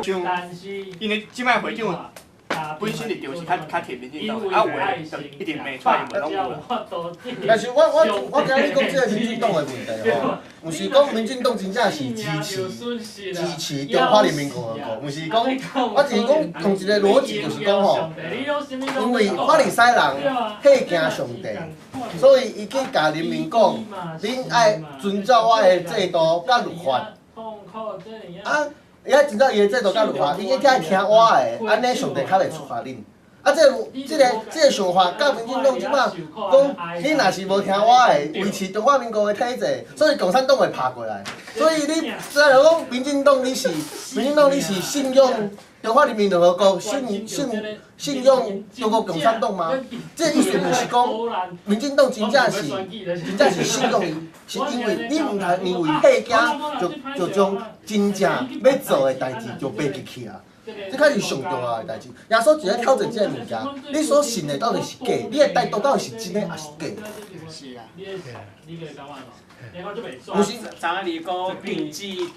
像因為這擺會長本身立場是較較貼民進黨的，啊有的就一直罵出來，伊無攏有啦。但是我今日講這個民進黨的問題吼，毋是講民進黨真正是支持中華人民共和國，毋是講，我只是講用一個邏輯，就是講吼，因為法利賽人嚇驚上帝，所以伊去共人民講，恁愛遵照我的制度佮律法。啊，伊愛遵照伊的制度佮律法，伊一定愛聽我的，按呢上帝較會處罰恁。啊，這個想法，佮民進黨這擺講，你若是無聽我的，維持中華民國的體制，所以共產黨會拍過來。所以你雖然講民進黨你是民進黨你是信用中華人民共和國，信用中國共產黨嗎？這個意思毋是講民進黨真正是信用伊，是因為你毋通因為嚇驚就將真正欲做的代誌就白記去啊。這才是上重要的代誌。耶穌一咧挑戰這个物件，你所信的到底是假？你的態度到底是真的還是假？是啊。毋是。昨昏講禁止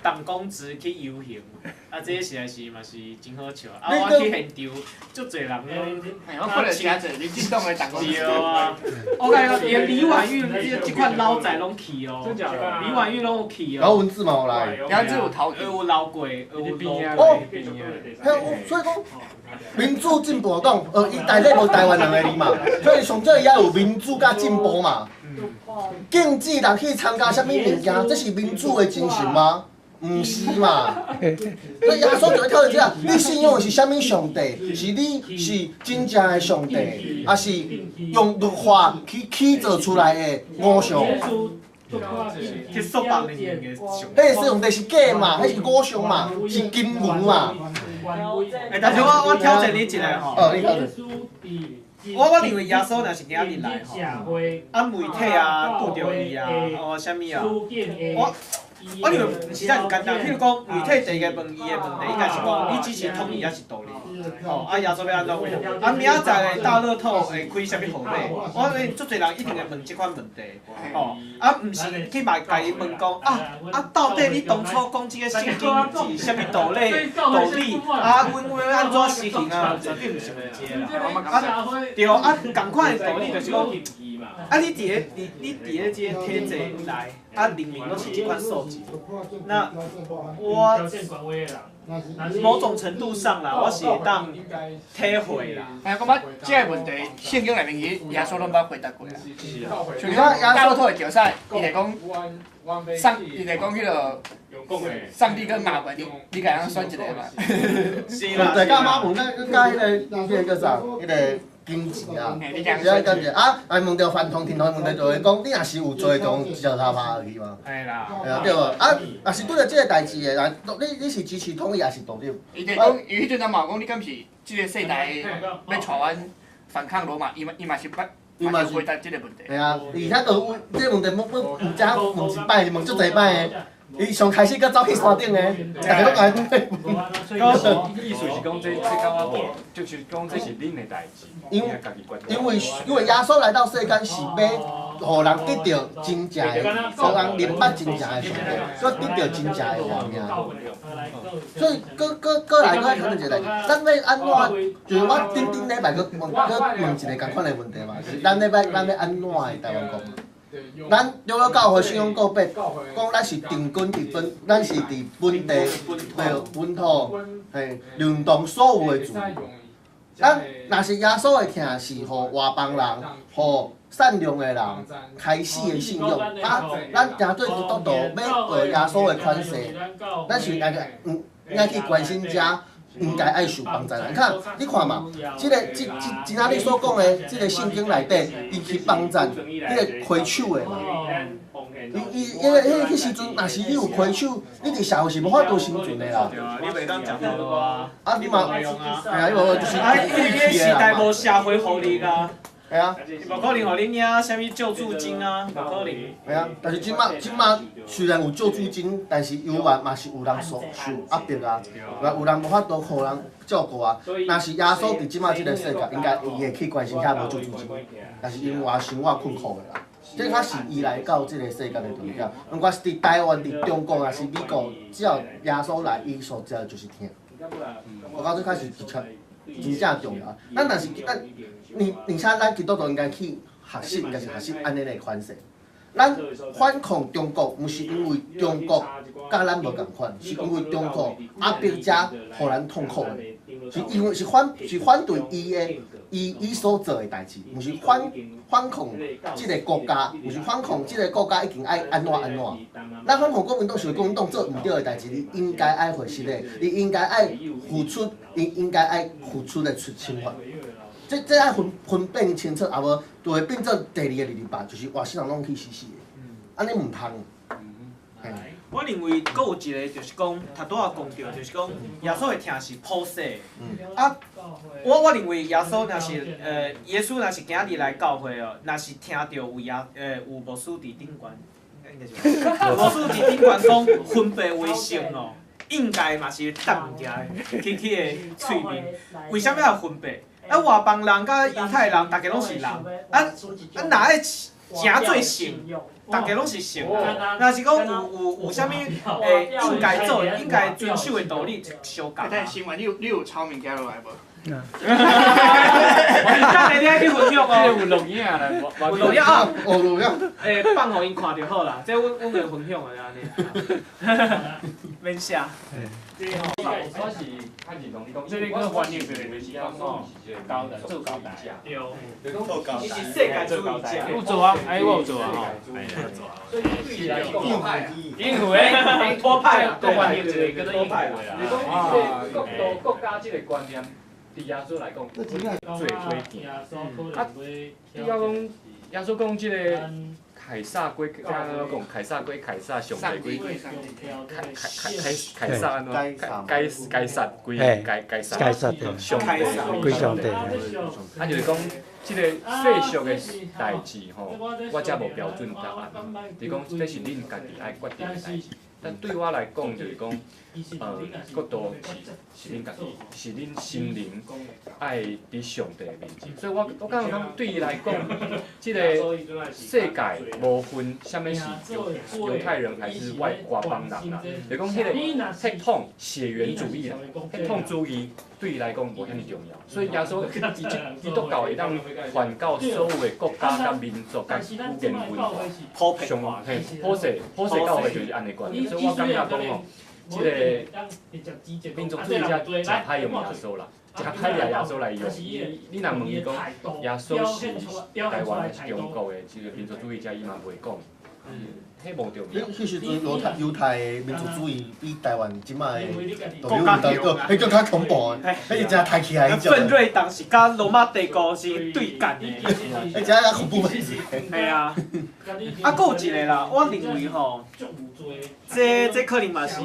黨公職去遊行，啊，這實在是嘛是真好笑。啊，我去現場，足濟人攏，我看著誠濟民進黨的黨公職。對啊，我共你講，連李婉玉這款老仔攏去哦。真假的？李婉玉攏有去哦。劉文智嘛有來。劉文智有逃有留過，有留過。哦，嘿，所以講民主進步黨，伊內底無台灣兩个字嘛，所以上少伊愛有民主佮進步嘛。禁止人去參加啥物物件，這是民主的精神嗎？毋是嘛？所以耶穌就會挑戰這個，你信仰的是啥物上帝？是你是真正的上帝，抑是用律法去起造出來的偶像？去束縛人民的上彼个上帝是假嘛？彼是偶像嘛？是金牛嘛？欸，但是我挑戰你一下吼。哦，你挑戰。我認為耶穌若是今仔日來吼，啊媒體啊拄著伊啊，哦啥物啊，我認為毋是遮爾簡單。譬如講，媒體第一個問伊的問題，應該是講你支持統一抑是獨立？吼，啊耶穌欲按怎回答？啊明仔載的大樂透會開啥物號碼？我認為足濟人一定會問這款問題，吼，啊毋是去嘛共伊問講啊啊到底你當初講這個聖經是啥物道理？道理啊，阮欲按怎實行啊？絕對毋是問這个啦。啊，對啊，仝款的道理就是講，啊你佇咧這个體制內，啊人民攏是這款素質，那我某種程度上啦，我是會當體會啦。哎，我感覺這个問題，聖經內面其實耶穌攏捌回答過啊。像講大樂透的決賽，伊就講上，伊就講彼个上帝跟馬文，你敢當選一個嘛？是啦。對，佮馬文，咱佮彼个叫啥？彼个金錢啊，只愛講者啊，來問著范同天的問題就會講，你若是有罪，就用石頭拍落去嘛。嘿啦。嘿啊，對無？啊，若是拄著這个代誌的，來，你是支持統一還是獨立？伊就講，伊彼陣嘛有講，你敢是這个世代欲帶阮反抗羅馬？伊嘛是捌，伊嘛是回答這个問題。嘿啊，而且都有這个問題，毋毋止問一擺，問足濟擺的。伊上開始閣走去山頂的，逐家攏共講。意思是講這佮我無，就是講這是恁的代誌，因為耶穌來到世間是欲予人得著真正的，予人明白真正的上帝，閣得著真正的活命。所以，閣來閣愛討論一个代誌，咱欲按怎？就是我頂頂禮拜閣問閣問一个仝款的問題嘛，就是咱欲按怎的台灣國嘛？咱長老教會信仰告白，講咱是定根佇本，咱是佇本地對本土，嘿，認同所有的自由。咱若是耶穌的疼是予外邦人，予善良的人開始的信仰，啊，咱定做基督徒欲學耶穌的款式，咱是愛毋愛去關心遮毋該愛受幫助人。你看，你看嘛，這个這這今仔日所講的這个聖經內底，伊去幫贊彼个虧手的嘛。伊伊因為彼時陣，若是你有虧手，你佇社會是無法度生存的啦。對啊，你袂當食無啊。啊，你嘛，無用啊。嘿啊，你無就是啊，伊个時代無社會福利啊。嘿啊。無可能予恁領啥物救助金啊，無可能。嘿啊，但是這擺這擺雖然有救助金，但是猶原嘛是有人受壓迫啊，有人無法度予人照顧啊。若是耶穌佇這擺這个世界，應該伊會去關心遐無救助金，但是因為生活困苦的啦。這較是伊來到這个世間的重點。毋管是佇台灣、佇中國抑是美國，只要耶穌來，伊所食的就是疼。我感覺這較是真正重要。咱若是咱，你而且咱基督徒應該去學習，應該是學習按呢的款式。咱反抗中國，毋是因為中國佮咱無仝款，是因為中國壓迫者予咱痛苦的，是因為是反是反對伊的伊伊所做的代誌，毋是反抗這个國家，毋是反抗這个國家一定愛按怎按怎。咱反抗國民黨是為國民黨做毋對的代誌，你應該愛回實的，你應該愛付出，你應該愛付出的出懲罰。這愛分辨清楚，啊無就會變做第二个二二八，就是外省人攏去死死的，按呢毋通。我認為閣有一个就是講，頭拄仔講著，就是講耶穌的疼是普世的。啊，我認為耶穌若是耶穌若是今日來教會哦，若是聽著有耶有牧師佇頂懸，應該是牧師佇頂懸講分別為聖哦，應該嘛是擲物件去去个喙面。為啥物要分別？啊，外邦人佮猶太人，逐家攏是人，啊啊，若愛誠做聖，逐家攏是聖。若是講有啥物應該做、應該遵守的道理，相仝。但新聞你有抄物件落來無？等下你愛去分享哦。有錄影啦，有錄影啊。有錄影。放予𪜶看就好啦，這阮會分享的按呢。免寫。我是較認同你講，這個翻譯一個就是講吼，交代做交代。對。伊是世界主義者。有做啊，哎，我有做啊吼。應付的，托派，國翻譯一個叫做應付的啦。你講國度國家這個觀念，佇耶穌來講，做伙行。啊，你要講耶穌講這個。凱撒歸，剛剛講凱撒歸凱撒，上帝歸凱凱凱凱撒按怎？該該撒歸該該撒，上帝歸上帝。啊，就是講這个世俗的代誌吼，我遮無標準答案，就是講這是恁家己愛決定的代誌。但對我來講，就是講，國度是恁家己，是恁心靈愛佇上帝的面前。所以我感覺講對伊來講，這个世界無分啥物是猶太人還是外邦人啦，就講彼个血統血緣主義啦，血統主義對伊來講無遐爾重要。所以耶穌伊基督教會當傳到所有的國家、佮民族、佮語言文化，上嘿普世教會就是按呢觀念。所以我感覺講吼，這个民族主義者誠歹用耶穌啦，誠歹掠耶穌來用。你若問伊講耶穌是台灣還是中國的，這个民族主義者伊嘛袂講。彼無重要。彼時陣猶太的民族主義比台灣這擺的國家強，彼閣較恐怖的，彼是真抬起來彼種。奮銳黨是佮羅馬帝國是對幹的。彼真較恐怖分子。嘿啊，啊，閣有一个啦，我認為吼，這可能嘛是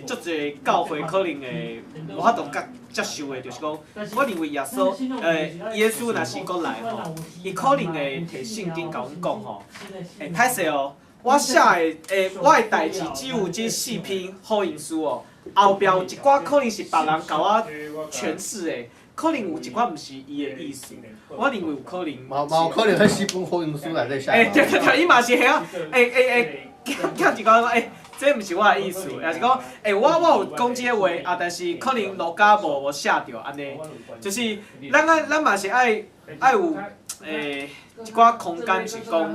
足濟教會可能會無法度佮接受的，就是講，我認為耶穌若是閣來吼，伊可能會提聖經共阮講吼，歹勢哦。我寫的我的代誌只有這四篇福音書哦，後壁有一寡可能是別人共我詮釋的，可能有一寡毋是伊的意思。我認為有可能。嘛有可能彼四本福音書內底寫。對對對，伊嘛是遐，欠一寡這毋是我的意思，抑是講，我有講這个話啊，但是可能路加無寫著按呢，就是咱愛咱嘛是愛有一寡空間是講，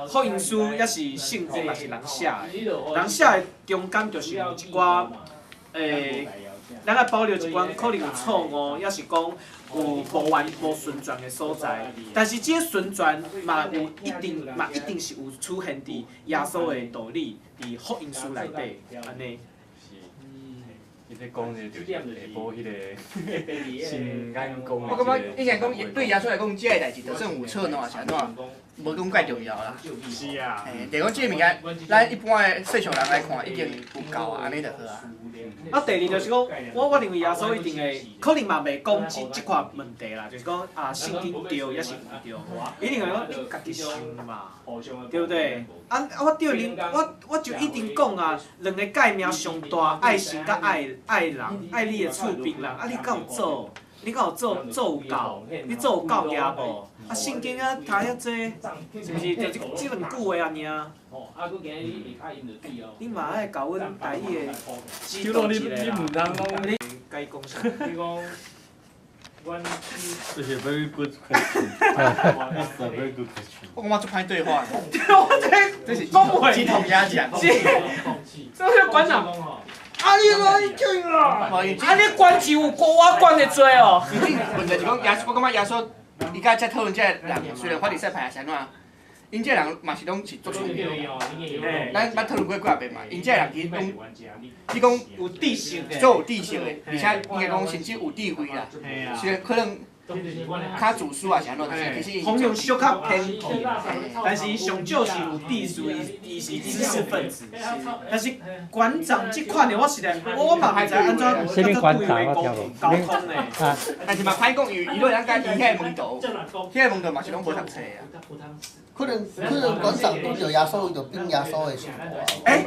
福音書抑是聖經，嘛是人寫的，人寫的中間就是有一寡，咱愛保留一寡可能有錯誤，抑是講有無完無順全的所在。但是這个順全嘛有一定嘛一定是有出現佇耶穌的道理，佇福音書內底，按呢。伊咧講的就是下晡彼个新眼光。我感覺以前講對耶穌來講，這个代誌就算有錯喏，是按怎，無講蓋重要啦。是啊。就是講這个物件，咱一般的世俗人來看，已經有夠啊，按呢就好啊。啊，第二就是講，我認為耶穌一定會，可能嘛袂講這塊問題啦，就是講啊，聖經對抑是毋對，一定會講你家己想嘛，對不對？啊，我對恁，我就一定講啊，兩个誡命上大，愛神佮愛人，愛你的厝邊人，啊，你敢有做？你敢有做做有够？你做有够业无？啊，圣经啊读遐济，是毋是？就这这两句话尔。你嘛爱共阮台语的指导一下啦。你共伊讲啥？这是 very good question. It's a very good question. 我感觉足歹对话。我这这是讲话鸡同鸭讲。这这个馆长，啊你来听啊！啊你管钱有够我管的济哦。问题是讲耶稣，我感觉耶稣，伊佮遮讨论这个人，虽然法利赛派是按怎，𪜶这个人嘛是拢是足聪明的。咱捌讨论过几仔遍嘛，𪜶这个人其实拢，你讲有知识的，足有知识的，而且应该讲甚至有智慧啦。虽然可能较自私啊是按怎，但是其实方向小可偏颇，但是上少是有知识，伊是知识分子。但是馆长这款的，我实在我嘛毋知按怎按怎对话沟通呢。但是嘛歹讲，因为伊拢会当佮伊遐个门徒，遐个门徒嘛是拢无读册啊。可能馆长拄著耶稣，伊就变耶稣的信徒啊。欸，欸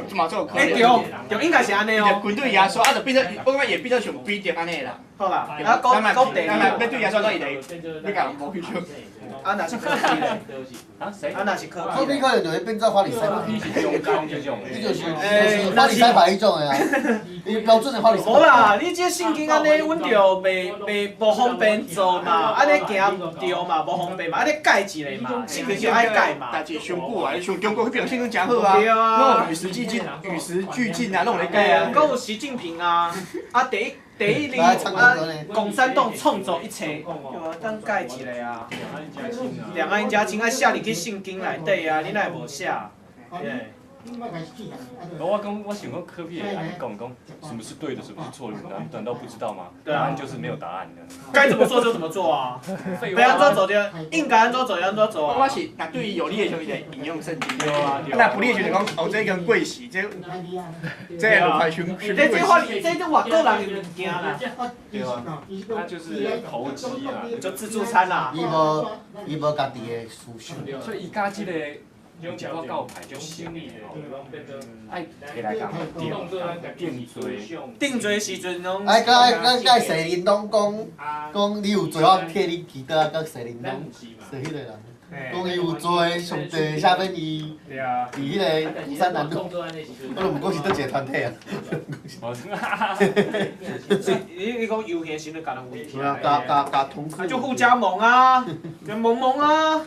对，对，应该是按呢哦。跟对耶稣，啊，就变做，我感觉会变做像彼得按呢啦。好啦，啊，讲讲第二，欲对耶稣，伊就欲共人无去笑。啊，若是柯 P 咧？啊谁？啊，若是柯柯 P 可能就会变做法利赛派。你是中间这种。你就是法利赛派彼种的啊，伊标准的法利赛。无啦，你这圣经按呢，阮就袂袂无方便做嘛，按呢行毋对嘛，无方便嘛，按呢改一下嘛，圣经就爱改嘛。代志伤久啊，像中国彼边圣经诚好啊，对啊，拢与时俱进，与时俱进啊，拢有咧改啊。阁有习近平啊，啊第一。第一例啊，共产党创造一切，对啊，当改一下啊。两岸一家亲，爱写入去圣经内底啊，你哪会无写？对。我讲，我想讲柯 P 会按呢讲讲，什么是对的，什么是错的，难道不知道吗？答案就是没有答案的。该怎么做就怎么做啊！欲按怎做就应该按怎做就按怎做啊。我是若对伊有利的时候，伊就引用圣经；若不利的时候就讲，哦，这已经过时，这落快伤伤过时。这这这这外国人的物件啦。对啊，他就是投机啦，就自助餐啦。伊无家己的思想。所以伊佮这个。用一寡教派就行的吼，爱提来共定罪。定罪时阵拢。爱佮爱佮佮世林拢讲讲你有罪，我替你祈祷啊，佮世林拢说彼个人，讲伊有罪，上帝啥物伊，伫彼个乌山南路，我都毋讲是佗一个团体啊。你讲游行时阵共人围起来。加加加通。就互加盟啊，就萌萌啊。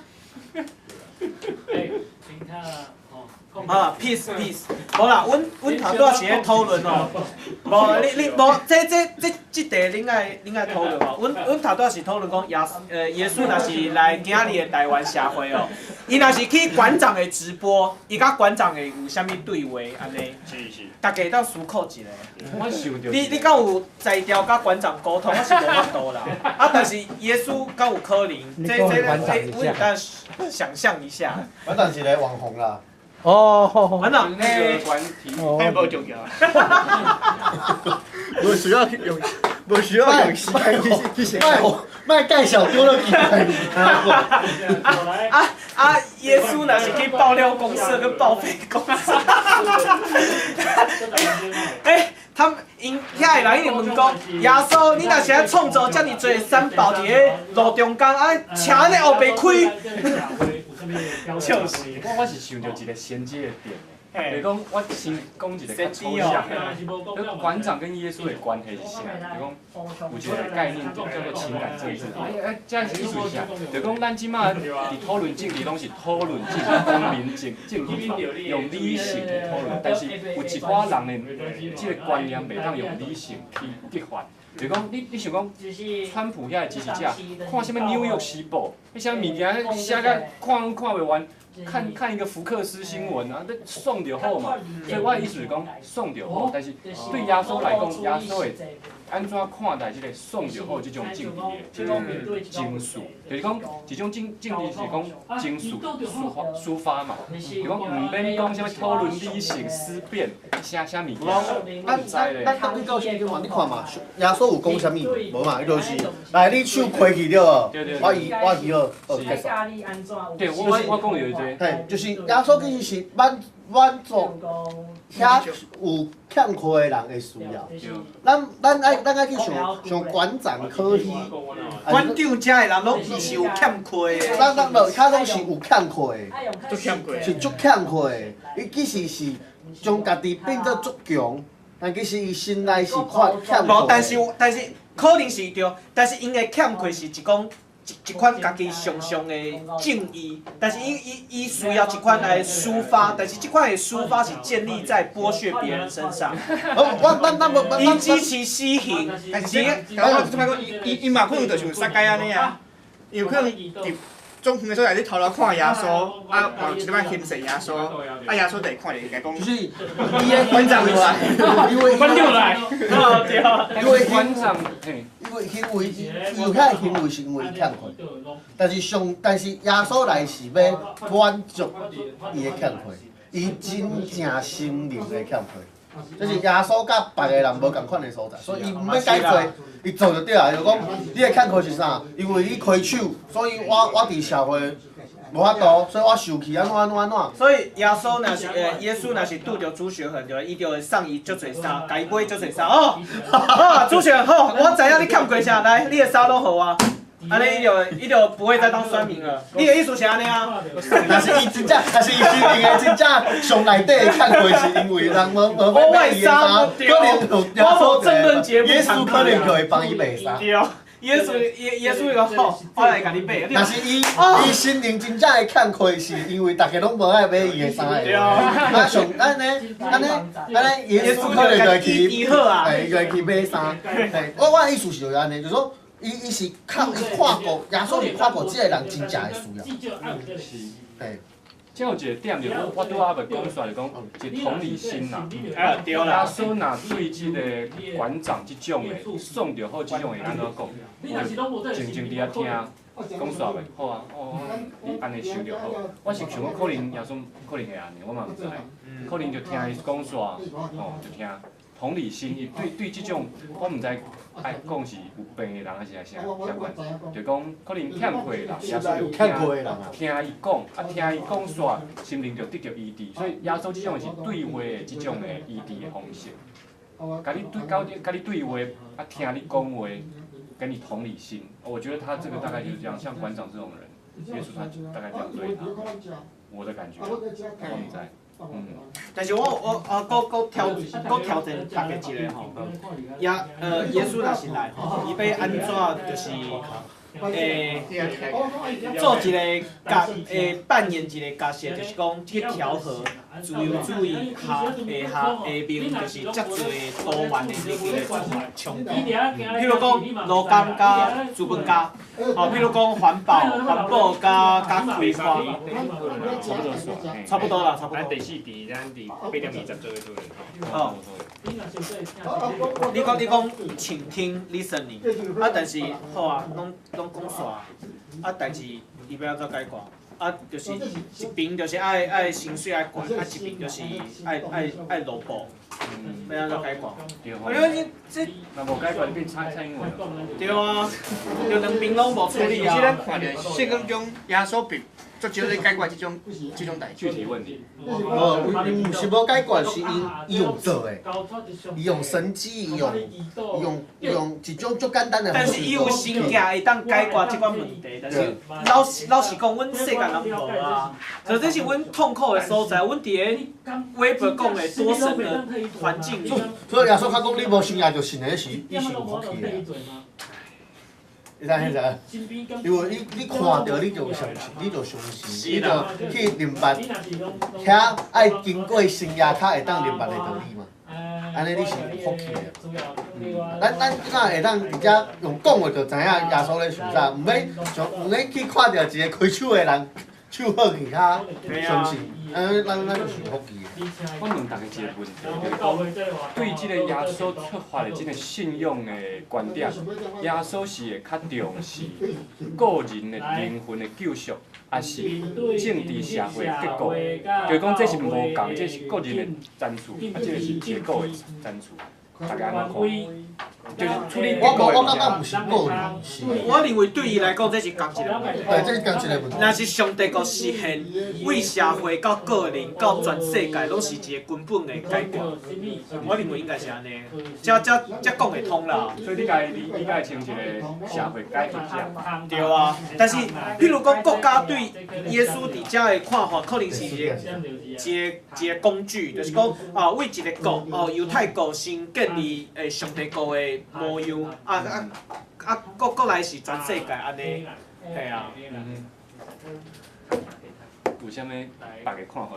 啊，peace peace，无啦，阮头拄仔是咧讨论哦，无你无这这这这题恁爱讨论哦。阮头拄仔是讨论讲耶稣若是来今仔日的台湾社会哦，伊若是去馆长的直播，伊佮馆长会有啥物对话按呢？是是。大家会当思考一下。我想著。你敢有才调佮馆长沟通？我是无法度啦。啊，但是耶稣敢有可能？这这这，阮会当想象一下。馆长是个网红啦。哦，馆长，那个团体太无重要。无需要用，无需要用时间去去卖卖盖小丢了几块。啊啊！耶稣若是去爆料公社跟报废公社。欸，他们𪜶遐个人一定问讲，耶稣，你若是爱创造遮尔济三宝伫咧路中间，啊，车按呢乌白开。笑死！我是想著一个衔接的点的，就是讲我先讲一个较抽象的，馆长跟耶稣的关系是啥？就讲有一个概念叫做情感政治。哎，这是意思是啥？就讲咱这马伫讨论政治，拢是讨论政治、公民政政治嘛，用理性去讨论。但是有一寡人的这个观念袂当用理性去激发。就讲你想讲，川普遐个支持者看啥物纽约时报，彼啥物件写甲看看袂完，看看一个福克斯新闻啊，你爽就好嘛。所以我的意思是讲，爽就好，但是对耶稣来讲，耶稣会按怎看待这个爽就好这种政治的这种情绪？就是讲，这种政治是讲情绪抒发嘛，就是讲毋免讲啥物讨论理性思辨，啥啥物件。咱咱咱去到圣经嘛，你看嘛，耶稣有讲啥物？无嘛，伊就是来你手开去了，我医我医好，好结束。对，我讲的就是这个。嘿，就是耶稣其实是蛮滿足遐有欠缺的人的需要。咱愛去想像館長可喜，館長遮的人攏毋是有欠缺的。咱無，較攏是有欠缺的，足欠缺。是足欠缺的。伊其實是將家己變做足強，但其實伊心內是缺欠缺。無，但是可能是對，但是𪜶的欠缺是一講。一款家己常常的正義，但是伊需要一款來抒發，但是這款的抒發是建立在剝削別人身上。伊支持死刑，但是我這擺講，伊嘛可能就像撒該按呢啊，伊有可能佇總園的所在咧偷偷看耶穌，啊，嘛有一擺輕視耶穌，啊，耶穌就會看著伊，共講，就是伊的館長來，因為館長來，因為館長，因為伊有遐行為是因為伊欠缺，但是耶穌來是欲滿足伊的欠缺，伊真正心靈的欠缺，這是耶穌佮別个人無仝款的所在，所以伊毋免解釋，伊做就對啊。就講你的欠缺是啥？因為你開手，所以我佇社會無法度，所以我受氣按怎按怎按怎。所以耶穌若是耶穌若是拄著朱學恆，就伊就會送伊足濟衫，共伊買足濟衫哦。啊，朱學恆好，我知影你欠過啥，來，你的衫攏予我。按呢伊就不會再當酸民了。你的意思是按呢啊？但是伊真正，但是伊心靈的真正上內底的欠缺，是因為人無買伊的衫，可能耶穌耶穌可能就會幫伊買衫。對，耶穌伊講好，我來共你買。但是伊心靈真正的欠缺，是因為逐家攏無愛買伊的衫的。啊，上按呢按呢按呢，耶穌可能就會去，伊就會去買衫。我的意思是就是按呢，就是說。伊是看伊看過，耶穌是看過這个人真正的需要。是。這有一個點，就我拄仔猶未講煞，就講一個同理心啦。對啦。耶穌若對這个館長這種的，送著好這種會按怎講？靜靜佇遐聽，講煞袂？好啊，哦，你按呢想就好。我是想講，可能耶穌可能會按呢，我嘛毋知。可能就聽伊講煞，哦，就聽。同理心，伊對這種，我毋知愛講是有病的人還是啥啥款，就講可能欠缺的人，耶穌就聽伊講，啊聽伊講煞，心靈就得著醫治。所以耶穌這種是對話的這種的醫治的方式，共你對交共你對話，啊聽你講話，給你同理心。我覺得他這個大概就是這樣，像館長這種人，耶穌他大概這樣對他，我的感覺，我毋知。但是我啊，閣挑戰大家一个吼，耶穌若是來吼，伊欲按怎就是，做一个角，扮演一个角色，就是講去調和自由主義下面，就是遮濟多元的利益的衝突。譬如講勞工佮資本家，吼，譬如講環保佮開發，差不多啦，差不多。咱第四題，咱佇8:20做伙出來。哦。你講傾聽 listening，啊，但是好啊，攏講煞，啊，代誌伊欲按怎解決？啊，就是一邊就是愛薪水愛懸，啊，一邊就是愛勞保，欲按怎解決？對吼。你這若無解決，就變蔡英文。對啊，就兩邊攏無處理啊。其實咱看著聖經中耶穌並足少咧解決這種代誌。具體問題。無，伊毋是無解決，是伊用做的，伊用神蹟，伊用一種足簡單的方式。但是伊有神蹟會當解決這款問題，但是老實講，阮世間人無啊。所以這是阮痛苦的所在，阮佇咧韦伯講的多神的環境。所以耶穌較講，你無信耶就信的是，伊是有福氣的。你知影啥？因為你看著你就相信，你就相信，你就去明白，遐愛經過神爺較會當明白的道理嘛。按呢你是有福氣的。咱這擺會當直接用講的就知影耶穌咧想啥，毋免像毋免去看著一個開手的人手好去較相信，按呢咱就是有福氣的。我問大家一个問題，就是講對這個耶穌出發的這个信仰的觀點，耶穌是會較重視個人的靈魂的救贖，抑是政治社會結構？就是講這是無仝，這是個人的層次，啊，這个是結構的層次，大家按怎看？就是处理我无，我感觉毋是个人，是。我认为对伊来讲，这是仝一个问题。对，这是仝一个问题。若是上帝国实现，为社会到个人到全世界，拢是一个根本的解决。我认为应该是按呢，才才才讲会通啦。所以你共你你共伊称一个社会改革者。对啊，但是譬如讲国家对耶稣伫遮的看法，可能是一个一个一个工具，就是讲啊，为一个国哦，犹太国先建立上帝国的模样，啊啊啊，阁阁来是全世界按呢，嘿啊。有啥物别个看法？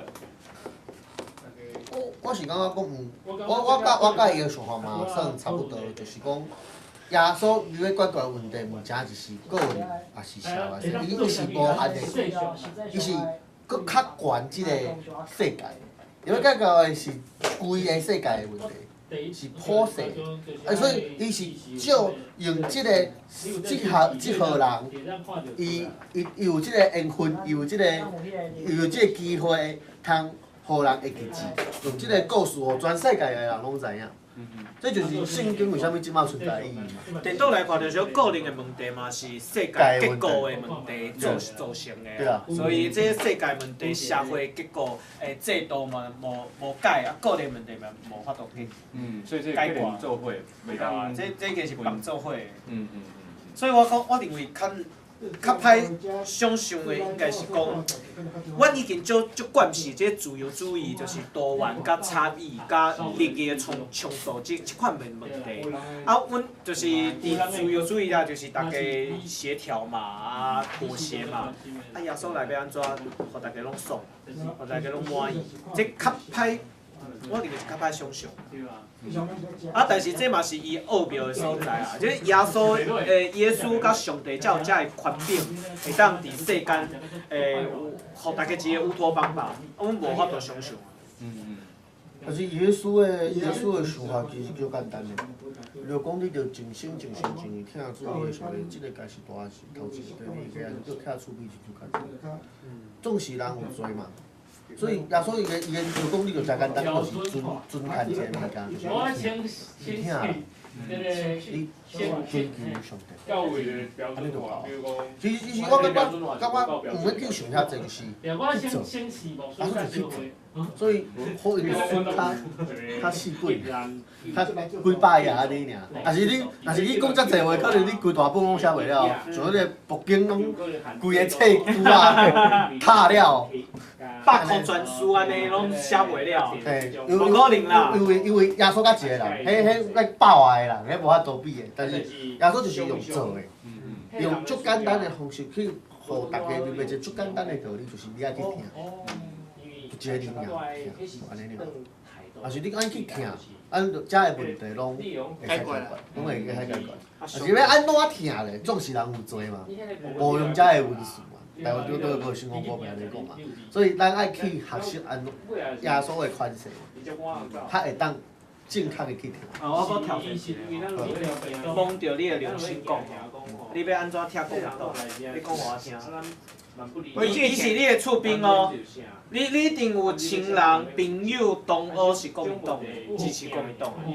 我我是感觉讲，我我佮我佮伊的想法嘛，算差不多，就是讲，耶稣伊欲解决的问题，毋正就是个人，抑是社会，伊伊是无限的，伊是阁较悬这个世界，伊欲解决的是规个世界的问题，是普世的，啊，所以伊是借用这个这号这号人，伊伊伊有这个缘分，伊有这个伊有这个机会，通予人会记住，用这个故事，予全世界的人拢知影。这就是圣经为啥物这马存在的意义嘛。颠倒来看，就是讲个人的问题嘛，是世界结构的问题造造成的。对啊。所以这世界问题、社会结构的制度嘛，无无改啊，个人问题嘛，无法度去所以这个人做伙，袂当。这这个是帮做伙的。所以我讲，我认为较较歹想象的，应该是讲，阮已经足足惯势这自由主义，就是多元佮差异佮利益的冲冲突这这款问问题。啊，阮就是伫自由主义下，就是大家协调嘛，啊妥协嘛。啊，耶稣来欲按怎，予大家拢爽，予大家拢满意，这较歹，我认为是较歹想象。啊，但是这嘛是伊奥妙的所在啊！就是耶稣，耶稣佮上帝才有遮个权柄，会当伫世间，予大家一个乌托邦吧。阮无法度想象。但是耶稣的耶稣的想法其实足简单的，伊就讲你著尽心尽性尽意疼主你的上帝，这个该是大事，头一个，第二个也是叫疼厝边是足简单。总是人有罪嘛。所以耶稣伊个伊个就讲你就诚简单，就是尊尊看这个物件，就是你疼，你尊敬上帝，按呢就够。其实其实我感觉感觉毋免去想遐济，就是去做，啊，就去做。所以好因输较较四几，较几百页按呢尔。若是你若是你讲遮济话，可能你规大本拢写袂了，像彼个佛经拢规个册书啊，拍了。百科全书按呢拢写袂了，嘿，无可能啦。因为因为耶稣佮一个人，彼彼来爆的啦，彼无法度比的。但是耶稣就是用做的，用足简单的方式去予大家明白一个足简单的道理，就是你爱去听，就一个字尔，听，按呢尔。若是你按去听，按遮的问题拢会使解决，拢会使解决。若是欲按怎听咧，总是人有罪嘛，无用遮的文字嘛。台湾对对个新闻部按呢讲嘛，所以咱爱去学习按怎耶稣的款式，较会当正确的去听。啊，我阁挑战一个，摸著你的良心讲，你欲按怎听国民党？你讲予我听。伊是你的厝边哦，你你一定有亲人、朋友、同学是国民党的，支持国民党的。你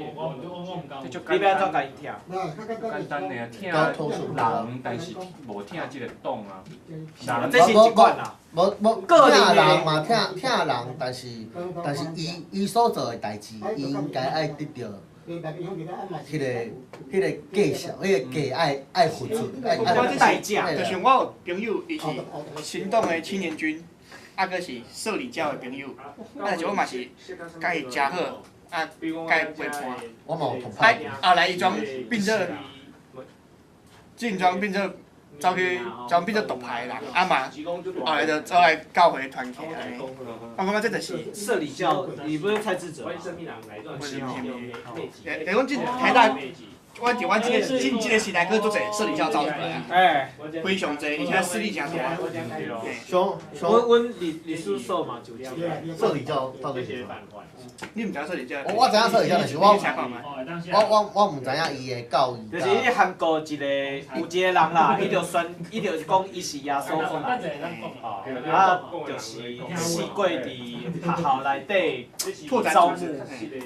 欲按怎共伊听？简单的啊，听人，但是无听这个党啊。这是一款啦。无无疼人嘛，疼疼人，但是但是伊伊所做的代志，伊应该爱得著彼个彼个价数，彼个价爱爱付出，爱爱代价。就像我有朋友，伊是行动的青年军，啊，阁是社里教的朋友，啊，但是我嘛是佮伊诚好，啊，佮伊陪伴。我嘛有同派。啊，后来伊全变做，进装变做。走去，走变做独派的人，啊嘛，后来就走来教会团契按呢。我感觉这就是社里教，你不是蔡志哲吗？不是不是不是，就是讲这台大，阮伫阮这个这这个时代，阁足济社里教走出来啊，非常济，而且势力诚大。像像阮阮历历史所嘛就这社里教到底是啥？你毋知影社里教？我知影社里教，但是我我我我毋知影伊的教义。就是彼韩国一个有一个人啦，伊就宣，伊就讲伊是耶稣过来，啊，就是试过伫学校内底招募，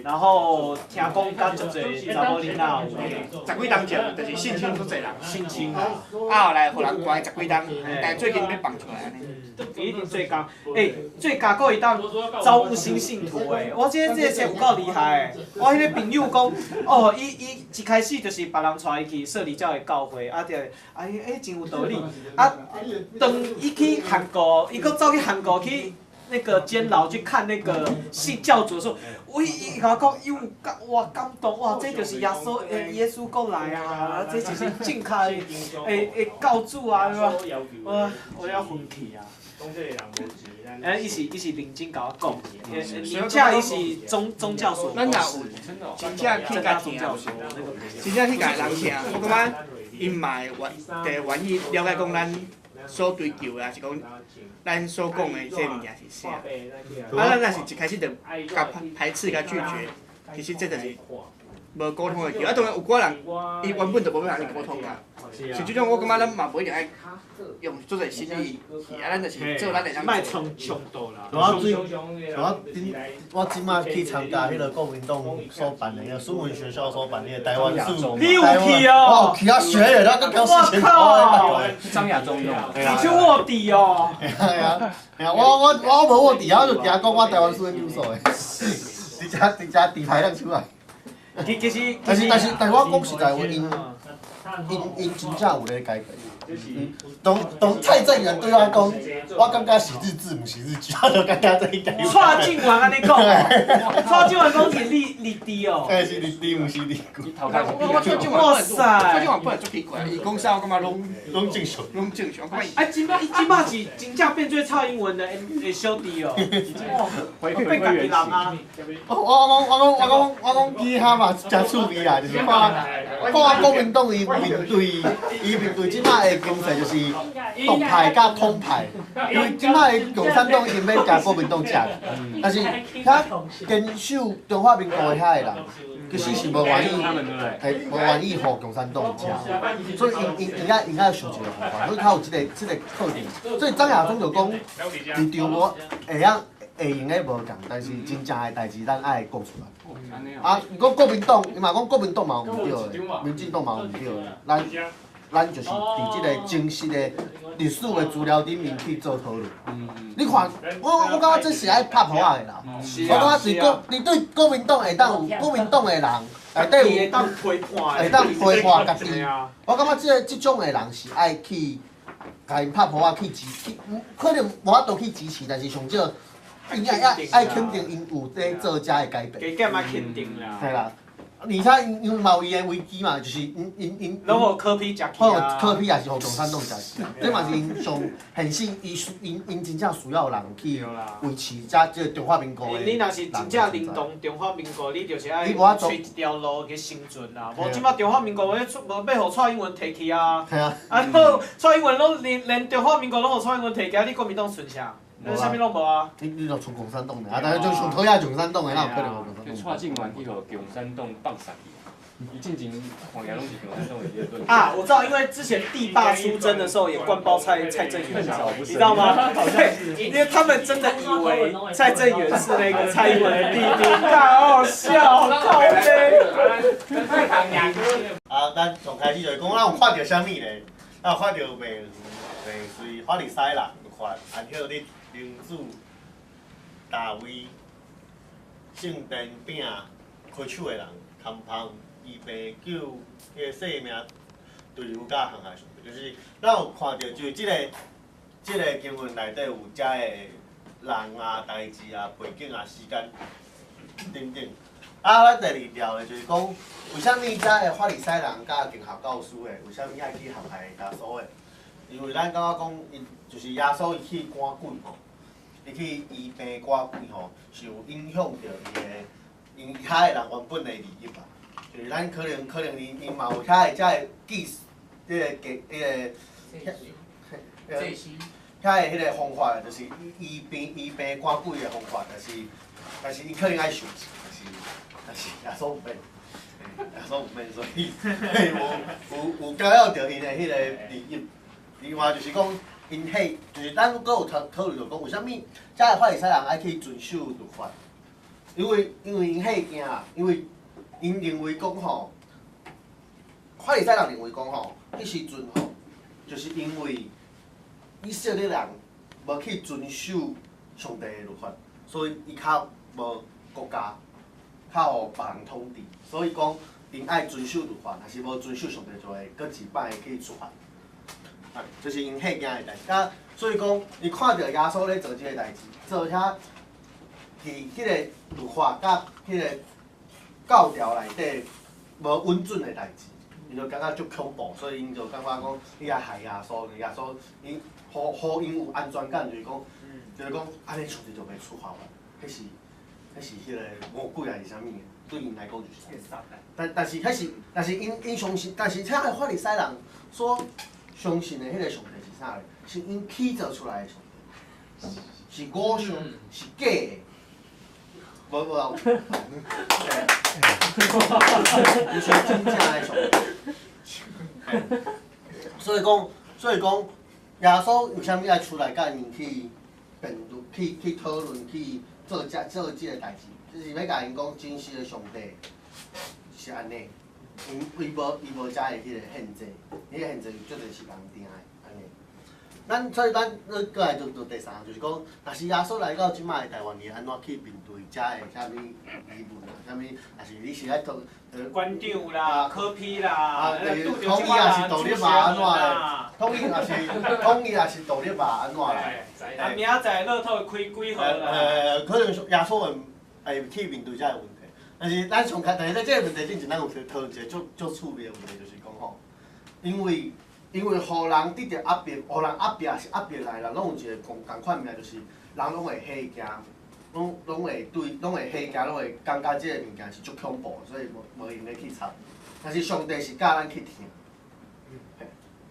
然后听讲佮足济查某囡仔有十幾冬前，就是性侵足濟人，性侵啊，啊後來予人關十幾冬，但最近欲放出來按呢。伊一定最加，欸，最加閣會當招募新信徒欸，我這這這有夠厲害的。我彼個朋友講，哦，伊伊一開始就是別人帶伊去攝理教的教會，啊，就，啊，伊欸真有道理，啊，當伊去韓國，伊閣走去韓國去那個監牢去看那個信教主的時候，我伊伊共我講，伊有感哇感動哇，這就是耶穌耶穌閣來啊，這就是正確的的教主啊，對吧？我我要昏去啊！哎，伊是伊是認真共我講，而且伊是宗宗教所咱若有真正去共聽，真正去共人聽，我感覺𪜶嘛會願會願意了解講咱所追求的，抑是講咱所講的這物件是啥。啊，咱若是一開始就共排斥、共拒絕，其實這就是無溝通的機會。啊，當然有寡人，伊原本就無欲共你溝通啊。像這種，我感覺咱嘛無一定愛用足濟心意去，啊，咱就是做咱會當做。莫衝衝動啦。像我最，像我頂，我這擺去參加彼个國民黨所辦的，彼个孫文學校所辦的彼個台灣史。你有去哦？我有去啊，學的，我閣交4000塊。張亞中弄。你去臥底哦？系啊，系啊，我我我無臥底，我就驚講我台灣史研究所的，直接直接底牌亮出來。其其實，但是但是但是我講實在話，𪜶𪜶𪜶真正有咧改變。當當蔡正元對我講，我感覺是日治，毋是日劇，我就感覺這應該有。蔡正元按呢講哦，蔡正元講是日日治哦。欸，是日治，毋是日劇。我蔡正元，哇塞！蔡正元本來足奇怪，伊講啥我感覺攏攏正常，攏正常。啊，這擺伊這擺是真正變做蔡英文的的小弟哦。哇，變家己人啊！我我講我講我講我講其他嘛誠趣味啦，就是看看國民黨伊面對伊面對這擺的經濟就是獨派佮統派，因為這擺的共產黨已經欲共國民黨食啦，但是遐堅守中華民國的遐个人，其實是無願意，係無願意予共產黨食，所以𪜶𪜶𪜶愛𪜶愛想一個方法，所以較有這個這個課題。所以張亞中就講，立場無會曉會用的無仝，但是真正的代誌咱愛講出來。啊，毋過國民黨，伊嘛講國民黨嘛有毋對的，民進黨嘛有毋對的，咱。咱就是佇這个真實的歷史的資料頂面去做討論。你看，我我感覺這是愛拍噗仔的啦。我感覺是國，你對國民黨會當有國民黨的人內底有會當批判，會當批判家己。我感覺這個這種的人是愛去共𪜶拍噗仔去支去，可能無法度去支持，但是上少𪜶愛愛愛肯定𪜶有咧做遮的改變。加減愛肯定啦。嘿啦。而且𪜶因為嘛有伊的危機嘛，就是𪜶𪜶𪜶，攏予柯 P 食去啊！柯 P 也是予共產黨食去，這嘛是𪜶上現實，伊需𪜶𪜶真正需要人去維持遮這個中華民國的。你若是真正認同中華民國，你就是愛揣一條路去生存啦。無這擺中華民國欲出無欲予蔡英文提去啊！啊，好，蔡英文攏連連中華民國攏予蔡英文提去，啊，你國民黨剩啥？你啥物攏無啊？你你就賰共產黨的，啊，但是就上討厭共產黨的，哪有可能予共產黨？蔡正元去予共產黨放殺去，伊進前看起來攏是共產黨的言論。啊，我知道，因為之前帝爸出征的時候也灌爆蔡蔡正元，你知道嗎？對，因為他們真的以為蔡正元是那個蔡英文的弟弟，好好笑，靠北。啊，咱從開始就是講，咱有看著啥物咧？咱有看著袂袂隨法利賽人律法，安息日。人子大衛聖殿餅開手的人，堪芳醫病救彼个性命，墜入甲陷害上帝，就是咱有看著，就是這个這个經文內底有遮个人啊、代誌啊、背景啊、時間等等。啊，咱第二條咧，就是講，為啥物遮个法利賽人佮經學教師的，為啥物愛去陷害耶穌的？因為咱感覺講，𪜶就是耶穌伊去趕鬼吼，伊去醫病趕鬼吼，是有影響著伊的，𪜶遐的人原本的利益啊。就是咱可能可能𪜶𪜶嘛有遐的遮的技術，彼个技，彼个，遐的彼个方法，就是醫病醫病趕鬼的方法，但是但是伊可能愛受錢，但是但是耶穌毋免，耶穌毋免，所以有有有干擾著𪜶的彼个利益。另外就是講，𪜶彼就是咱閣有討討論著講，為啥物遮个法利賽人愛去遵守律法？因為因為𪜶彼驚，因為𪜶認為講吼，法利賽人認為講吼，彼時陣吼，就是因為以色列人無去遵守上帝的律法，所以伊較無國家，較予別人統治，所以講𪜶愛遵守律法，若是無遵守上帝就會閣一擺去處罰。啊，這是𪜶嚇驚的代誌。啊，所以講，伊看著耶穌咧做這个代誌，做遐佇彼个律法佮彼个教條內底無穩準的代誌，伊就感覺足恐怖，所以𪜶就感覺講，伊來害耶穌，耶穌伊予予𪜶有安全感，就是講，按呢上帝就袂處罰我，彼是彼个魔鬼還是啥物的，對𪜶來講就是。但是𪜶相信，但是遮个法利賽人所相信的彼个上帝是啥咧？是𪜶起造出來的上帝，是偶像，是假的。無無啊，毋是真正的上帝。所以講，耶穌為啥物愛出來佮𪜶去辯論、去討論、去做這个代誌？就是欲共𪜶講真實的上帝是按呢，伊無遮的彼个限制，彼个限制足濟是人定的，按呢。咱所以咱閣來就第三項，就是講，若是耶穌來到這擺的台灣，伊按怎去面對遮的啥物疑問啊？啥物？若是你是愛討館長啦、柯 P 啦，統一也是獨立嘛，按怎咧？統一也是獨立嘛，按怎咧？啊，明仔載樂透開幾號啦？可能耶穌會去面對遮个問題，但是咱上開，但是咧這个問題之前，咱有討論一个足趣味的問題，就是講吼，因為予人得著壓迫，予人壓迫是壓迫來的人，攏有一个仝款物件，就是人攏會嚇驚，攏會嚇驚，攏會感覺這个物件是足恐怖，所以無閒咧去插。但是上帝是教咱去疼。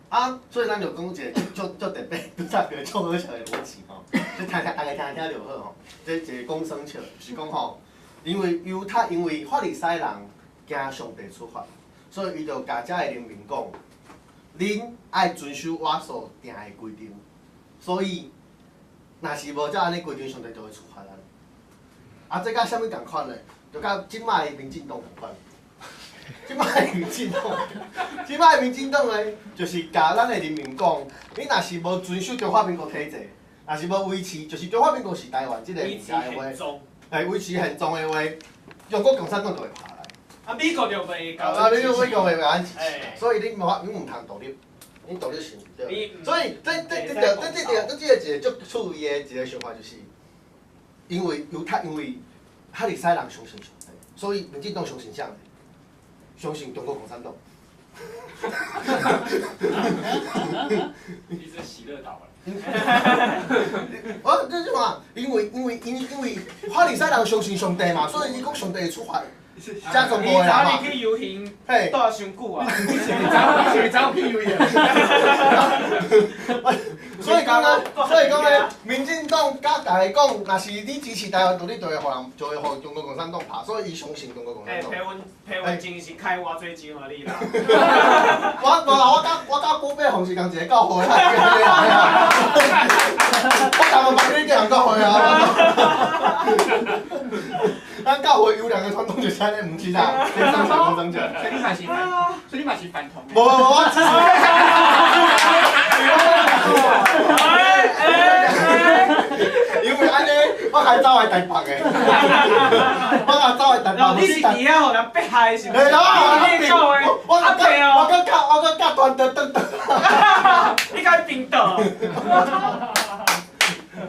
啊，所以咱就講一个足特別、拄則個足好笑的邏輯吼，這聽聽大家聽聽就好吼。這一个講耍笑，就是講吼，因為猶太因為法利賽人驚上帝處罰，所以伊就共遮的人民講。恁愛遵守我所定的規定，所以若是無照按呢規定，上帝就會處罰咱。啊，這佮啥物仝款咧？就佮這擺的民進黨仝款。這擺的民進黨，這擺的民進黨咧，就是共咱的人民講，你若是無遵守中華民國體制，若是無維持，就是中華民國是台灣這個物件的話，維持現狀的話，中國共產黨就會拍來。啊，美國就袂共。啊，美國袂共咱支持，所以你無法，你毋通獨立，你獨立是毋對。所以這一個足趣味的一個想法就是，因為猶太，因為法利賽人相信上帝，所以民進黨相信啥？相信中國共產黨。你是喜樂島啊？我這是嘛？因為法利賽人相信上帝嘛，所以伊講上帝會處罰。遮全部的人嘛，你去遊行，待傷久啊！你是走去遊行？所以講咧，民進黨佮大家講，若是你支持台灣獨立，就會予人，就會予中國共產黨拍，所以伊相信中國共產黨。批文錢是開偌濟錢予你啦？我無啦，我佮郭伯雄是仝一个教會啊！我台灣別你叫人教會啊！咱教會有兩個傳統就是按呢，毋是啦，你講啥講啥。所以你嘛是反同。無無無，我支持。因為按呢，我還走來台北的，我還走來台北。你是佇遐予人迫害是毋是？我閣甲團隊轉轉。你共伊冰倒。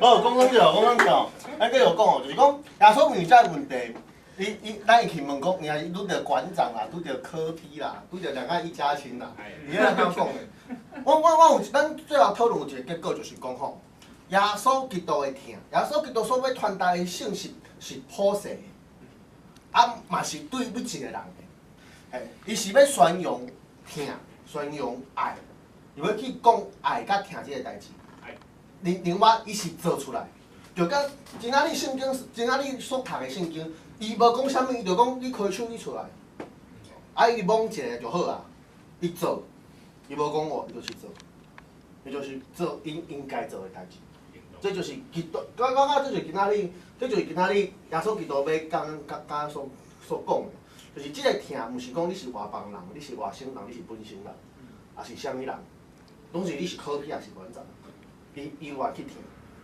好，講講笑，講講笑。咱繼續講哦，就是講耶穌問這個問題，咱會去問講，伊若是拄著館長啦，拄著柯 P 啦，拄著兩岸一家親啦，伊按怎講的？我有，咱最後討論有一個結果，就是講吼，耶穌基督的疼，耶穌基督所欲傳達的信息是普世的，啊嘛是對每一個人的，嘿，伊是欲宣揚疼，宣揚愛，伊欲去講愛佮疼這個代誌。另外，伊是做出來，就佮今仔日聖經，今仔日所讀的聖經，伊無講啥物，伊就講你開手你出來，啊伊摸一下就好啊，伊做，伊無講話，伊就是做，伊就是做𪜶應該做的代誌。這就是基督，我感覺這就是今仔日，這就是今仔日耶穌基督欲講佮所講的，就是這个疼，毋是講你是外邦人，你是外省人，你是本省人，抑是啥物人，攏是你是可比抑是原葬，你猶原去疼，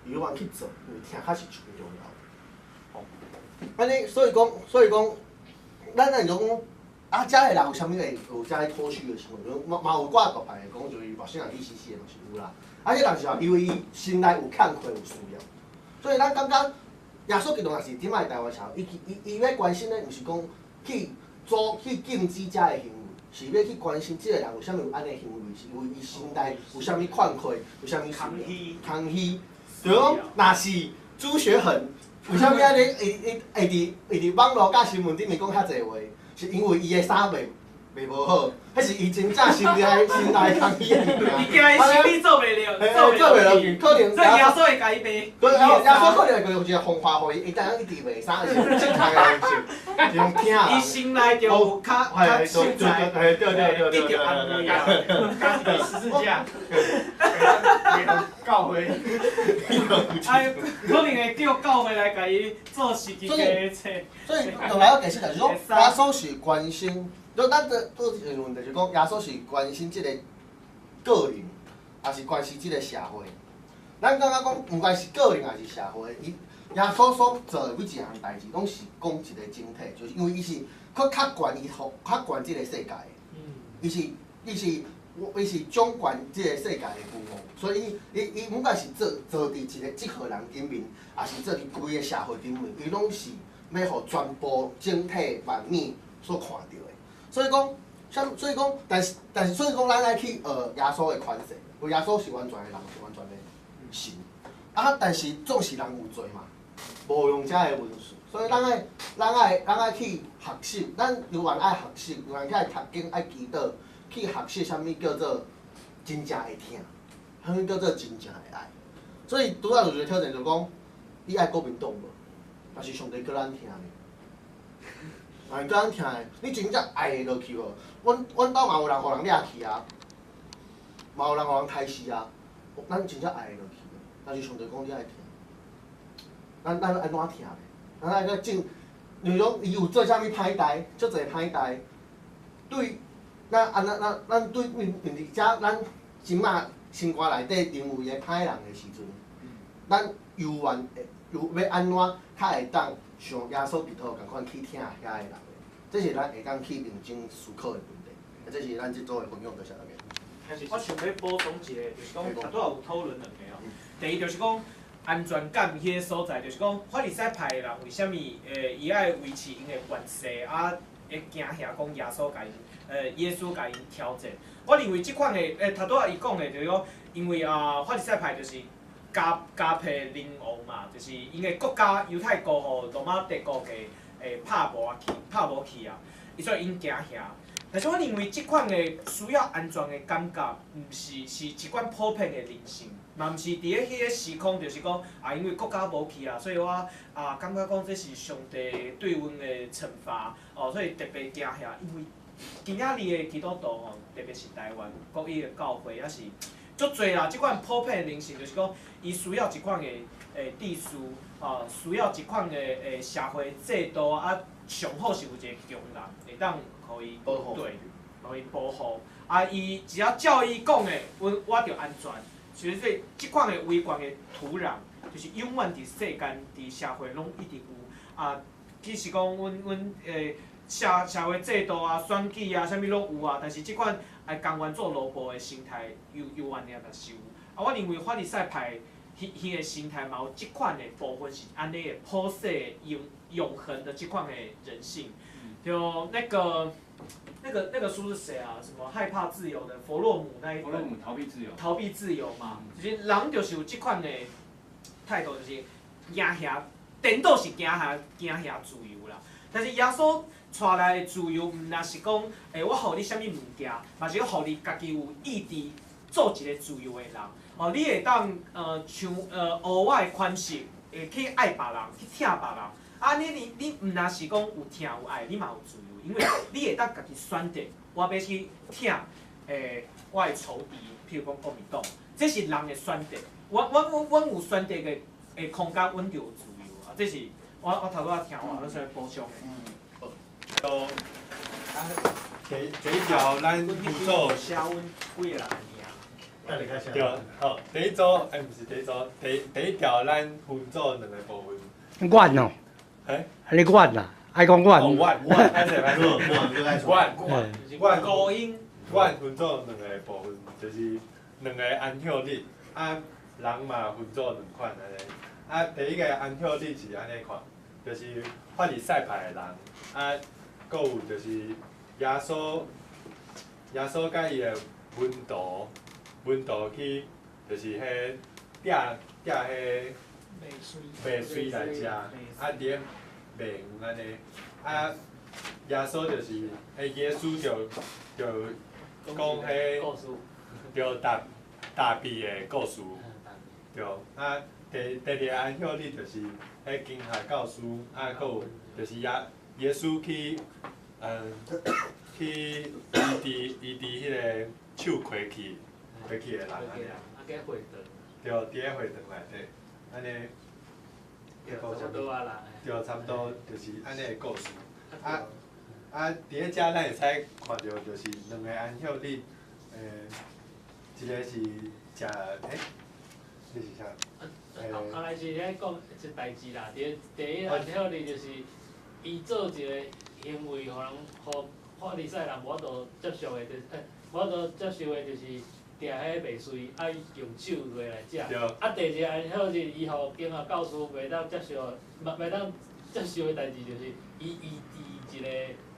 猶原去做，因為疼較是上重要的。吼，按呢，所以講，所以講，咱若是講，啊，遮的人有啥物會有遮個脫序的行為？嘛嘛有掛大牌的講，就是外省人去死死的嘛是有啦。啊，這人是因為伊心內有欠缺，有需要，所以咱感覺耶穌基督若是這擺台灣社會，伊伊伊欲關心的，毋是講去阻去禁止遮的行為，是欲去關心這个人為啥物有按呢行為，是因為伊心內有啥物欠缺，有啥物需要，空虛。就是講，若是朱學恆，為啥物按呢？伊伊會佇會佇網路佮新聞頂面講遐濟話，是因為伊的衫袂袂無好，彼是伊真正心內心內空虛的物件。伊驚伊心理做袂了，做袂落去，可能。所以耶穌會共伊賣。對，耶穌可能會用一個方法，予伊會當一直賣衫，是正確的方式，用疼。伊心內就有較較實在，對對對對對對。加一個十字架，教會。哎，可能會叫教會來共伊做十字架的冊。所以，用來我解釋就是講，耶穌是關心。就咱這倒一個問題，就是講耶穌是關心這個個人，抑是關心這個社會？咱感覺講，毋管是個人抑是社會，伊耶穌所做的每一項代誌，攏是講一個整體，就是因為伊是閣較懸，伊予較懸這個世界的，伊是伊是伊是掌管這個世界的君王，所以伊伊伊毋管是做做佇一個這號人頂面，抑是做佇規个社會頂面，伊攏是欲予全部整體萬物所看著的。所以講，所以講，但是但是，所以講，咱愛去學耶穌的款式，因為耶穌是完全的人，是完全的神。啊，但是總是人有罪嘛，無用遮的文字，所以咱愛咱愛咱愛去學習，咱猶原愛學習，猶原去愛讀經、愛祈禱，去學習啥物叫做真正會疼，啥物叫做真正的愛。所以拄仔有一個挑戰，就講你愛國民黨無？但是上帝叫咱疼呢。啊，叫咱疼的，你真正愛會落去無？阮阮兜嘛有人予人掠去啊，嘛有人予人刣死啊。咱真正愛會落去，但是上帝講你愛疼，咱咱按怎疼咧？咱愛閣種，例如講伊有做啥物歹代，足濟歹代，對，咱按咱咱咱對面面佇遮，咱這馬心肝內底認為的歹人的時陣，咱猶原會有欲按怎較會當像耶穌基督仝款去疼遐个人？這是咱會當去認真思考的問題。啊，這是咱這組的分享，多謝大家。我想欲補充一個，就是講拄仔有討論兩個哦。第一就是講安全感彼个所在，就是講法利賽派的人為啥物伊愛維持𪜶的權勢啊？會驚嚇講耶穌共𪜶耶穌共𪜶挑戰。我認為這款的頭拄仔伊講的，就是講因為啊法利賽派就是加加被靈王嘛，就是𪜶的國家猶太國予羅馬帝國給拍無啊去，拍無去啊，所以𪜶驚嚇。但是我認為這款的需要安全的感覺，毋是是一款普遍的人性，嘛毋是佇咧彼个時空，就是講啊，因為國家無去啊，所以我啊感覺講這是上帝對阮的懲罰，哦，所以特別驚嚇。因為今仔日的基督徒吼，特別是台灣國語的教會，抑是足濟啦。這款普遍的人性，就是講伊需要一款的秩序，啊，需要一款的社會制度啊，上好是有一個強人會當予伊對，予伊保護。啊，伊只要照伊講的，阮我就安全。所以這這款的威權的土壤，就是永遠佇世間、佇社會攏一直有。啊，只是講阮阮社社會制度啊、選舉啊，啥物攏有啊。但是這款愛甘願做奴僕的心態，猶猶原爾嘛是有。啊，我認為法利賽派彼彼个心態嘛有這款的部分是按呢的普世的永永恆的這款的人性。就那個那個那個書是誰啊？什麼害怕自由的弗洛姆那一本？弗洛姆逃避自由。逃避自由嘛，就是人就是有這款的態度，就是驚嚇，顛倒是驚嚇驚嚇自由啦。但是耶穌帶來的自由，毋若是講，我予你啥物物件，嘛是講予你家己有意志做一個自由的人。哦，你會當像學我的款式，會去愛別人，去疼別人。啊，你你你毋若是講有疼有愛，你嘛有自由，因為你會當家己選擇，我欲去疼我的仇敵，譬如講國民黨，這是人的選擇。阮阮阮阮有選擇的的空間，阮就有自由啊。這是我我頭拄仔聽完，我想欲補充的。都第一条咱分组。对，好，第一组，毋是第一组，第一条咱分做两个部分。阮哦。欸？你阮啦，爱讲阮。哦，阮，阮，歹势歹势。阮，阮，高音。阮分做两个部分，就是两个安息日，啊，人嘛分做两款按呢。啊，第一个安息日是按呢看，就是法利赛派的人，啊，阁有就是耶稣佮伊的门徒去，就是彼摘摘彼麦穗来食，啊，伫咧麦园按呢，啊，耶稣就是，耶稣就讲彼，对大卫的故事，对，啊，第二个安息日就是彼经学教师，啊，阁有就是耶稣去医治彼个手亏去亏去的人按呢。对，伫咧会堂内底，按呢。对，差不多就是按呢的故事。啊啊，伫咧遮咱会使看著，就是两个安息日，一个是食，这是啥？后来是咧讲一代志啦，第一安息日就是伊做一个行为，予人予法利赛人无法度接受的，就是无法度接受的，就是埕彼麦穗，啊伊用手落来食。啊，第二个安息日，伊予经学教师袂当接受，袂当接受的代志，就是伊医治一个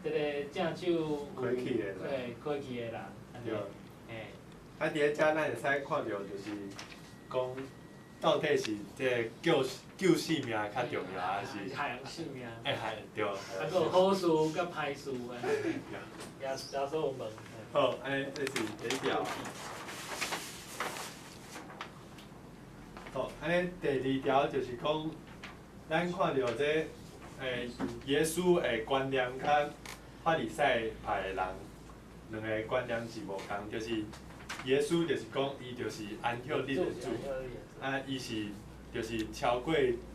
这个正手有亏去的，亏去的人。对。啊，伫咧遮咱会使看著，就是讲到底是这个救性命较重要，还是害人性命？害对。啊，阁有好事佮歹事按呢。耶稣有问。好，按呢这是第一条。好，按呢第二条就是讲，咱看著这，耶稣的观念佮法利赛派的人，两个观念是无仝，就是耶稣就是讲，伊就是安息日的主，啊，伊是就是超过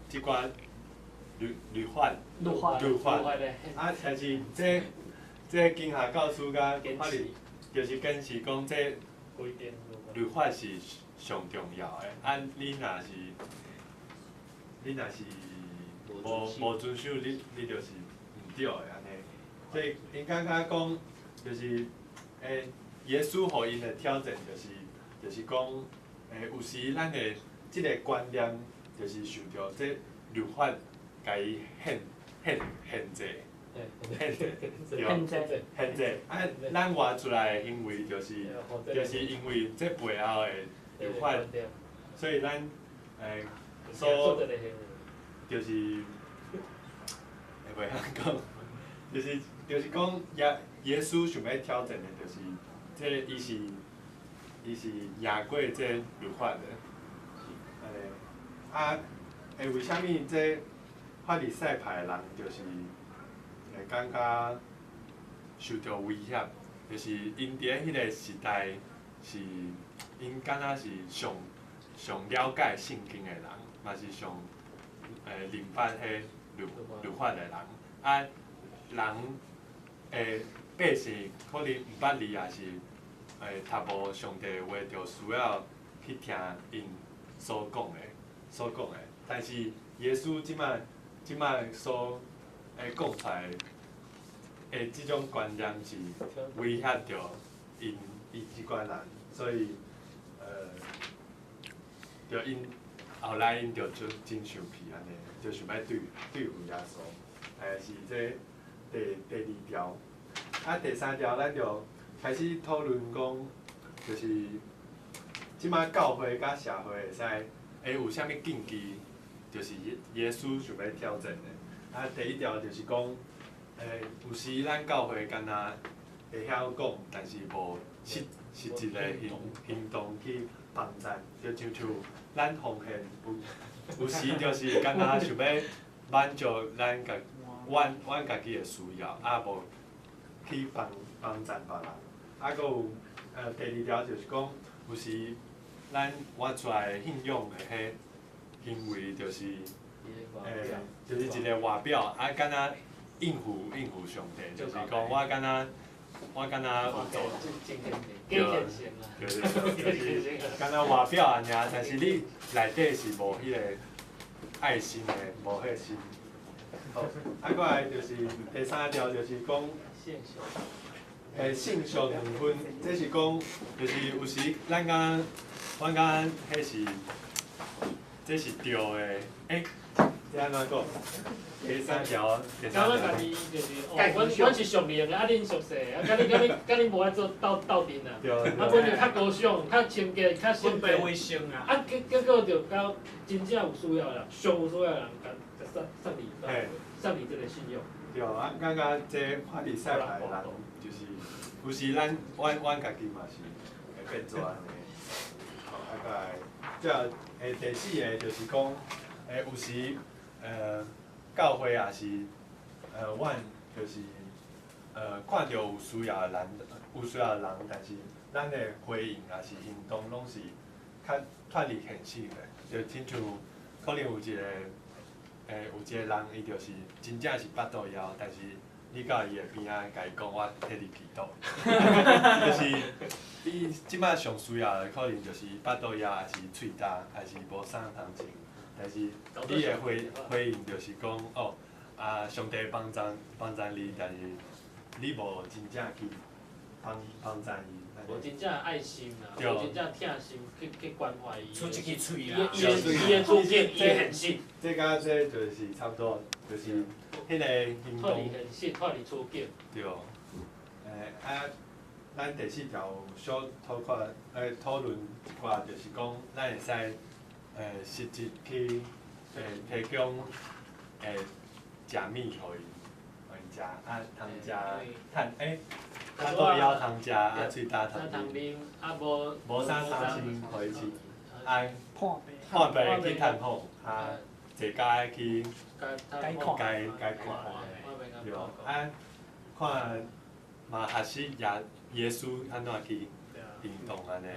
这寡律法，律法，啊，但是这经学教师佮法律，就是坚持讲这律法是上重要的，啊，你若是无遵守，你就是毋对的按呢。所以𪜶感觉讲，就是耶稣予𪜶的挑战就是讲，有时咱的这个观念，就是受著这律法共伊限制，限制，对，限制。啊，咱活出来的行为就是因为这背后的律法，所以咱所就是会袂晓讲，就是讲耶稣想欲挑战的，就是这伊是赢过这律法的，按呢，啊，为啥物这法利赛派的人就是会感觉受著威胁？就是𪜶伫咧彼个时代是𪜶敢若是上上了解圣经的人，嘛是上明白彼律法的人，啊，人百姓可能毋捌字，也是读无上帝的话，就需要去听𪜶所讲的。但是耶稣这摆所讲出来的这种观念是威胁著𪜶这寡人，所以就𪜶后来𪜶就真生气按呢，就想欲对付耶稣，是这第二条。啊，第三条咱就开始讨论讲，就是这摆教会佮社会会使会有啥物禁忌，就是耶稣想欲挑战的。啊，第一条就是讲，有时咱教会敢若会晓讲，但是无实质的行动去帮赞，就亲像咱奉献有时就是敢若想欲满足咱家阮家己的需要，啊无去帮赞别人。啊，阁有第二条就是讲，有时咱活出来的信仰的彼行为，就是一个外表，啊，敢若應付上帝，就是講我敢若有做，對對對，就是敢若外表按呢，但是你內底是無彼個愛心的，無彼個心。好，啊，過來就是第三條，就是講，信俗兩分，這是講，就是有時咱感覺，阮感覺彼是，這是對的，欸，這按怎講？第三條，第三條。感覺家己就是，哦，阮是屬靈的，啊，恁屬世的，啊，佮恁佮恁佮恁無愛做鬥鬥陣啊。啊，阮就較高尚、較清潔、較聖潔。啊，結果就到真正有需要的人，上有需要的人，共送送禮，送禮這個信仰。對，啊，感覺這法利賽派的人，就是有時咱阮家己嘛是會變做按呢。好，啊，過來，這第四个就是講，有時教會也是，阮就是看著有需要的人，有需要的人，但是咱的回應也是行動，攏是較脫離現實的，就親像可能有一個，有一個人，伊就是真正是腹肚枵，但是你到伊的邊仔，共伊講我替你祈禱，就是你這擺上需要的，可能就是腹肚枵，還是喙焦，還是無衫通穿。但是你的回應就是講，哦，啊，上帝幫贊幫贊你，但是你無真正去幫贊伊。無真正愛心啦，無真正疼心去關懷伊。出一支喙啦。伊的處境，伊的現實。這佮這就是差不多，就是彼個行動。脫離現實，脫離處境。對。啊，咱第四條小討看，討論一寡，就是講咱會使。實質去提供食物予伊，予𪜶食，啊通食，趁腹肚枵通食，啊喙焦通啉，啊無無衫通穿予伊穿，啊破病去探訪，啊坐家去解解看，對，啊看嘛學習耶穌按怎去行動按呢。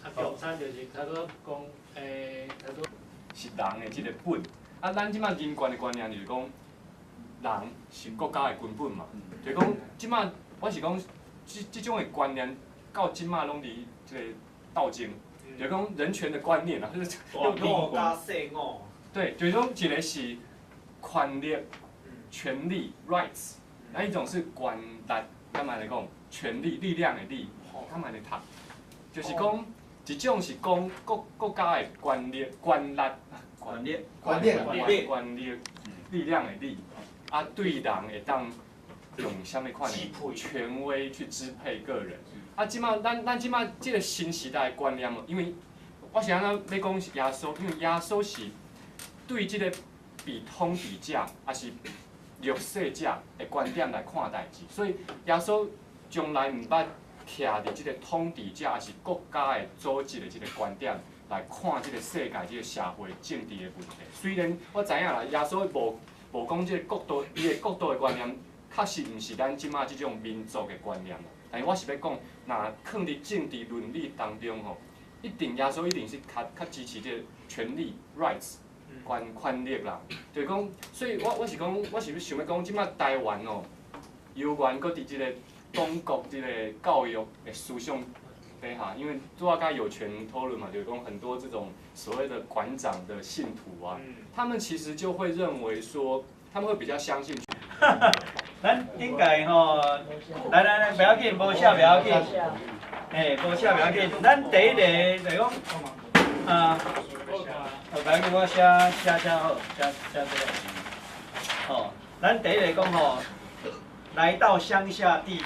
啊，共產就是頭拄講，頭拄是人的這个本。啊，咱這擺人權的觀念就是講，人是國家的根本嘛。就是講，這擺我是講，這種的觀念到這擺攏佇這个鬥爭，就是講人權的觀念啊，就是大五佮細五。對，就是講一个是權力、權利 rights，啊一種是權力，敢按呢講，權力力量的力，敢按呢讀，就是講。一種是講國家的權力、權力、權力、權力、權力、力量的力，啊，對人會當用啥物款的權威去支配個人。啊，這擺咱這擺這个新時代的觀念，因為我是按怎欲講是耶穌，因為耶穌是對這个被統治者，抑是弱勢者的觀點來看代誌，所以耶穌從來毋捌徛佇這个統治者，抑是國家的組織的這个觀點來看這个世界、這个社會政治的問題。雖然我知影啦，耶穌無講這个國度，伊的國度的觀念，確實毋是咱這馬這種民族的觀念啦。但是我是欲講，若囥佇政治倫理當中吼，一定耶穌一定是較支持這个權利 rights 權力啦。就是講，所以我是講，我是想欲講，這馬台灣哦，猶原閣佇這个黨國這個教育的思想底下，因為拄仔佮有權討論嘛，就是講很多這種所謂的館長的信徒啊，他們其實就會認為說，他們會比較相信。咱頂屆吼，來來來，袂要緊，無寫袂要緊，嘿，無寫袂要緊。咱第一個就是講，啊，袂要緊，我寫寫寫好，寫寫這個。吼，咱第一個講吼，來到鄉下地。